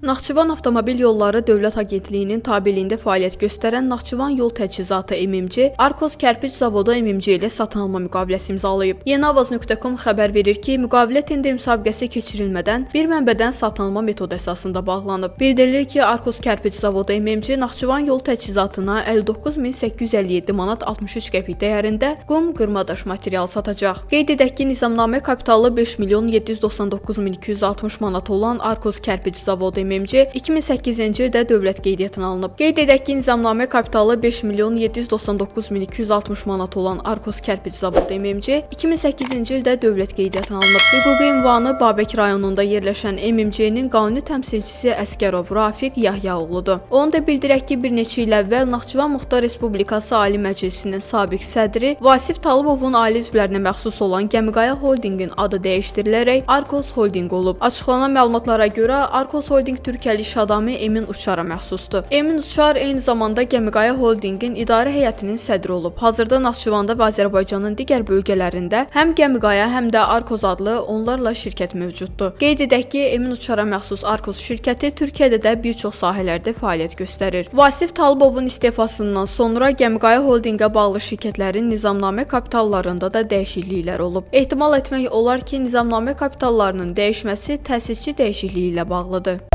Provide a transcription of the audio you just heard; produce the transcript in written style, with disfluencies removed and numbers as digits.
Naxçıvan Avtomobil Yolları Dövlət Agentliyinin tabeliyində fəaliyyət göstərən Naxçıvan Yol Təchizatı MMC, Arkoz Kərpic Zavodu MMC ilə satın alma müqaviləsi imzalayıb. Yeniavaz.com xəbər verir ki, müqavilə tender müsabiqəsi keçirilmədən bir mənbədən satın alma metodu əsasında bağlanıb. Bildirilir ki, Arkoz Kərpic Zavodu MMC Naxçıvan Yol Təchizatına 59857 manat 63 qəpik dəyərində qum qırmadaş materialı satacaq. Qeyd edək ki, nizamnamə kapitalı 5 milyon 799 min 260 manat olan Arkoz Kərpic Zavodu MMC 2008-ci ildə dövlət qeydiyyatına alınıb. Qeyd edək ki, nizamnamə kapitalı 5 milyon 799 min 260 manat olan Arkoz Kərpic Zavodu MMC 2008-ci ildə dövlət qeydiyyatına alınıb. Hüquqi ünvanı Babək rayonunda yerləşən MMC-nin qanuni təmsilçisi Əsgərov Rafiq Yahyaoğludur. Onu da bildirək ki, bir neçə il əvvəl Naxçıvan Muxtar Respublikası Ali Məclisinin sabiq sədri Vasif Talıbovun ailə üzvlərinə məxsus olan Gəmiqaya Holdinqin adı dəyişdirilərək Arkoz Holdinq olub. Açıqlanan məlumatlara görə Arkoz Holdinq Türkiyəli iş adamı Emin Uçara məxsusdur. Emin Uçar eyni zamanda Gəmiqaya Holdinqin idarə heyətinin sədri olub. Hazırda Naxçıvanda və Azərbaycanın digər bölgələrində həm Gəmiqaya, həm də Arkoz adlı onlarla şirkət mövcuddur. Qeyd edək ki, Emin Uçara məxsus Arkoz şirkəti Türkiyədə də bir çox sahələrdə fəaliyyət göstərir. Vasif Talıbovun istefasından sonra Gəmiqaya Holdinqə bağlı şirkətlərin nizamnamə kapitallarında da dəyişikliklər olub. Ehtimal etmək olar ki, nizamnamə kapitallarının dəyişməsi təsisçi dəyişikliyi ilə bağlıdır.